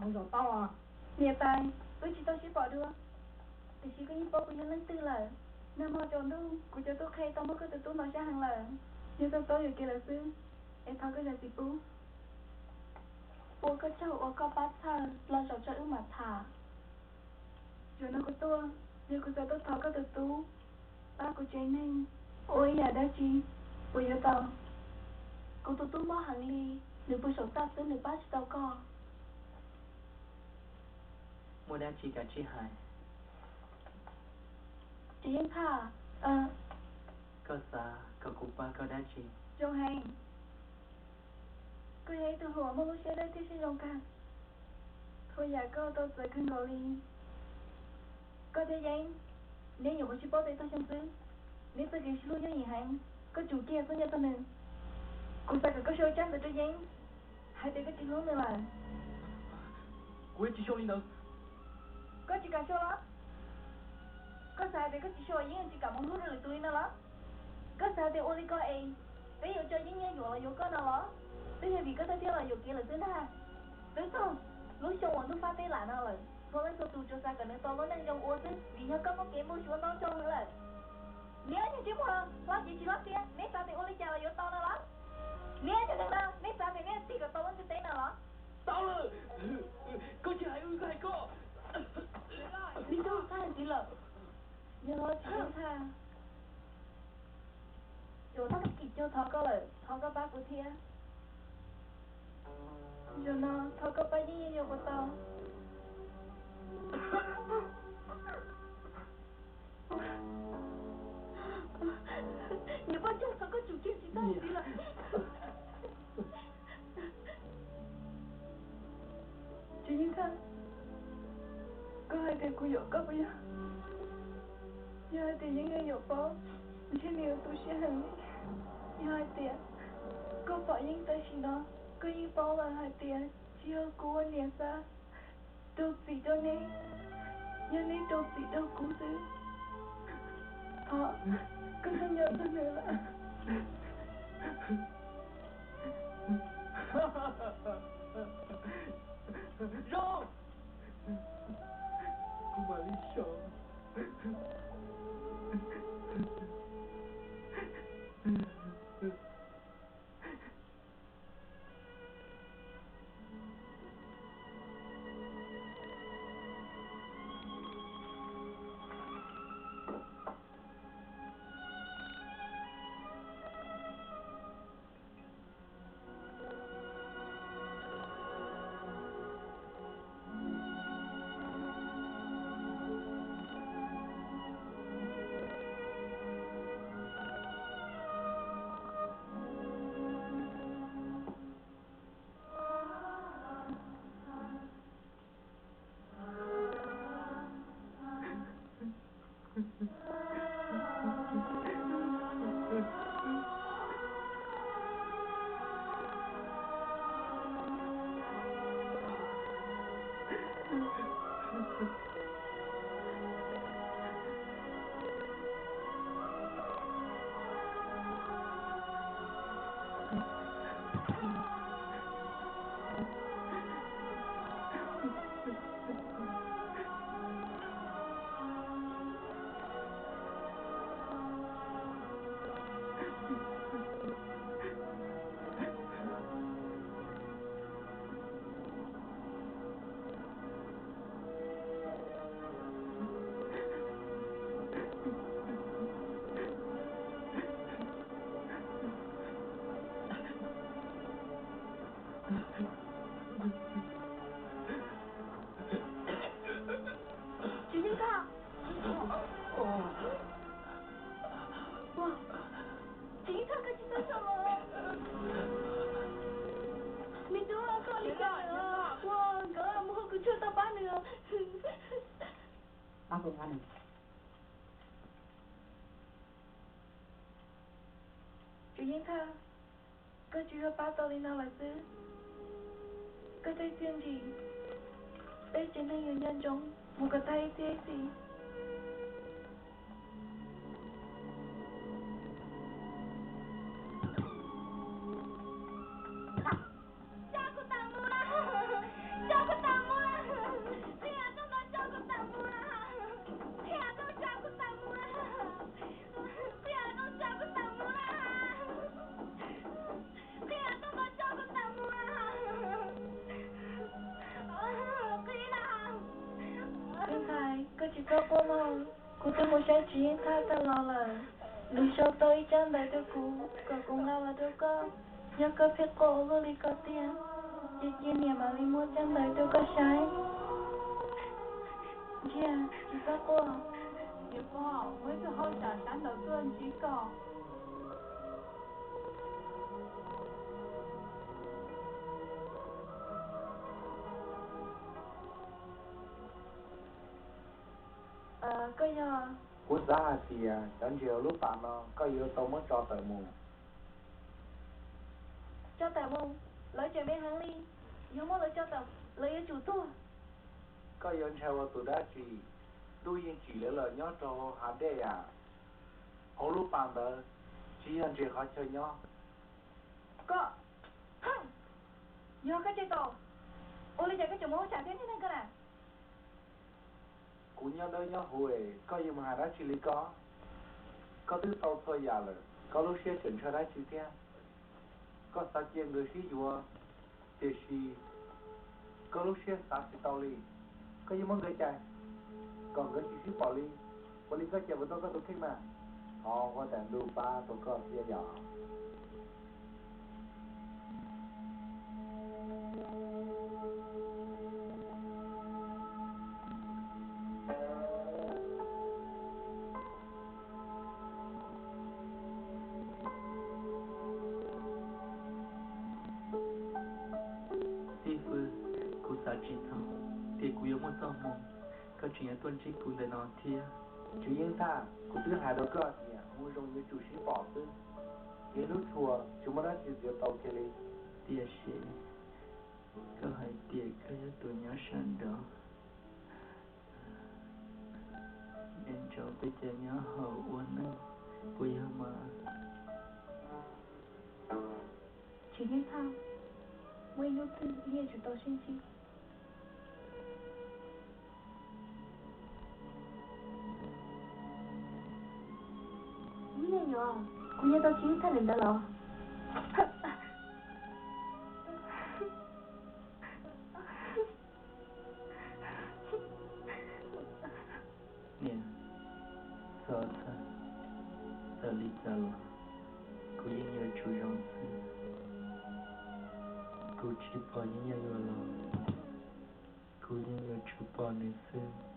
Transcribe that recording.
Mus zaum tau os. Niam tais, wb tsis tau sib pom dua, tiam sis koj yeej paub kuv yog leej twg lawm. Nag hmo tsaus ntuj kuv cov tub qhe tau muab koj tus tub ntaus sab heev lawm. Yog koj paub yuam kev lawm xwb, es thov koj zam txim pub. Ua koj tsaug uas koj pab txhawj los zaum tso wb mam tham. Zaum no kuv tuaj, yog kuv xav tuaj thov koj tus tub pab kuv tsev neeg ua ib yam dab tsi, puas yuav tau? Kuv tus tub mob heev li, nws pw saum txaj xwb nws pab tsis tau koj. Muaj dab tsi kav tsij hais. Tsis yeej tham. Koj xav kom kuv pab koj dab tsi? Zoo heev. Koj yog ib tug hluas muaj lub siab dawb thiab siab zoo kawg. Txhua yam koj tau txawv kawg nkaus li. Koj thiab Yeeb, neb nyuam qhuav sib paub tau ib tag xyoo xwb, neb txoj kev sib hlub yooj yim heev. Koj tsum kiag txoj nyiaj txog nws. Kuv xav kom koj sau tsab ntawv rau Yeeb hais tias koj tsis hlub nws lawm. Kuv tsis sau li ntawd. Koj tsis kam sau los? Koj xav hais tias koj tsis sau Yeeb tsis kam mus hlub rau lwm tus li no los? Koj xav tias ua li ko es peb yuav tso Yeeb nyiaj yuam los yuav koj no los? Twb yog vim koj thawj thiab los yuam kev lawm xwb ntag. Twb txog lub xyoo uas ntuj fab teb lam no lawm, txhua leej txhua tus tsuas xav kom nws tau lub neej zoo ua xwb, vim yog koj muaj kev npau suav ntau tsaug heev lawm. Neb ob nyuag ntsej muag hlob cev tsis hlob tiag, neb xav tias ua li cas los yuav tau no los? Neb ob nyuag neeg no, neb xav tias neb tig kom tau lub ntiaj teb no los? Tau lawm, koj tsis hais wb, koj hais koj. Me tub, txhob hais ntxiv lawm. Yog tsis yeej txhaj, yuav tag kis cuag thov koj lawm, thov koj pab kuv thiab. Zaum no thov koj pab Yeeb, Yeeb yuav puas tau? Niam poj ntxoog, thov koj tsum kiag, tsis txhob hais ntxiv lawm. Tsis yeej txhaj, koj hais tias kuv yuam koj puas yog? Yog hais tias Yeeb yuav yuam paub, ntshe nws yuav tu siab heev li. Yog hais tias koj pom Yeeb tam sim no, koj yeej paub lawm hais tias tsis yog kuv ua niam xav rau txim rau neb, yog neb rau txim rau kuv xwb. Thov koj txhob nco txog nws lawm. Zoo, kuv mam li so. Tsis yeej txhaj. Tsis yeej txhaj, koj tsis txhob so los. Me tub, koj ua li cas lawm? Ua nkawd mus hu kuv tshuaj tuaj pab nws. Tsis yeej txhaj, koj tsuas yog pab tau li no lawm xwb. Koj tej txiaj ntsig, peb tsev neeg yuav nco ntsoov mus kom tag ib txhiab ib txhis. Coj kuv tawm mus na, coj kuv tawm mus Tsis txhob quaj mog, kuv twb mus saib Tsis Yeej Thaj tag los lawm. Nws sau tau ib tsab ntawv rau kuv kom kuv nqa los rau koj. Yog koj pheej quaj ua luaj li ko tiag, ces cia niam mam li muab tsab ntawv rau koj saib. Ntsia, tsis txhob quaj. Niam pog, muab ib tug hauj sam sab ntawv tuaj ntsib koj. Koj yog? Kuv xav hais tias cov ntses hauv lub pas no koj yuav tau muab tso tawm mus. Tso tawm mus? Lawv tseem me heev li, yog muab lawv tso tawm, lawv yuav tsum tuag. Koj yuav ntshai ua tus dab tsi? Ntuj yeej tsim lawv los nyob rau hav dej as. Hauv lub pas ntawd tsis yog ntses qhov chaw nyob. Koj, yog koj tsis tau, ua li cas koj tseem mus hauj sam thiab niag neeg ko na? Kuv nyob dawb nyob huv es koj yuav mus hais dab tsi li koj? Koj twb tau txhua yam lawm, koj lub siab tseem ntshaw dab tsi thiab? Koj xav cia nkawd sib yuav, tiam sis koj lub siab xav tsis tau li. Koj yuav muab nkawd cais kom nkawd tsis sib pom li. Ua li koj cais puas tau koj tus kheej mas? Thov huab tais ntuj pab tau koj thiab yom. Xib fwb, kuv xav tsis txog tias kuv yuav muaj txoj hmoo koj tseem yuav tuaj ntsib kuv ntawm no thiab. Tsis Yeej Thaj, kuv twb hais rau koj tias hmoov zoo yuav tsum sib pom xwb, kev hlub tshua tsis muaj dab tsi yuav tau kiag li. Tiam sis koj hais tias koj yog tus nyob sab nraud, es nrog peb cov nyob hauv ua neej puas yog mas? Tsis Yeej Thaj, muaj ib hnub twg wb yuav tsum tau sib ntsib. Wb yeej yuav, kuv yuav tau Tsis Yeej Thaj ntawm ntawd los. Niam, txhob txhawj, txawm li cas los kuv yeej yuav tsum zoo xwb. Kuv tsis pom Yeej Yuav Luag los kuv yeej yuav tsum pom nws xwb.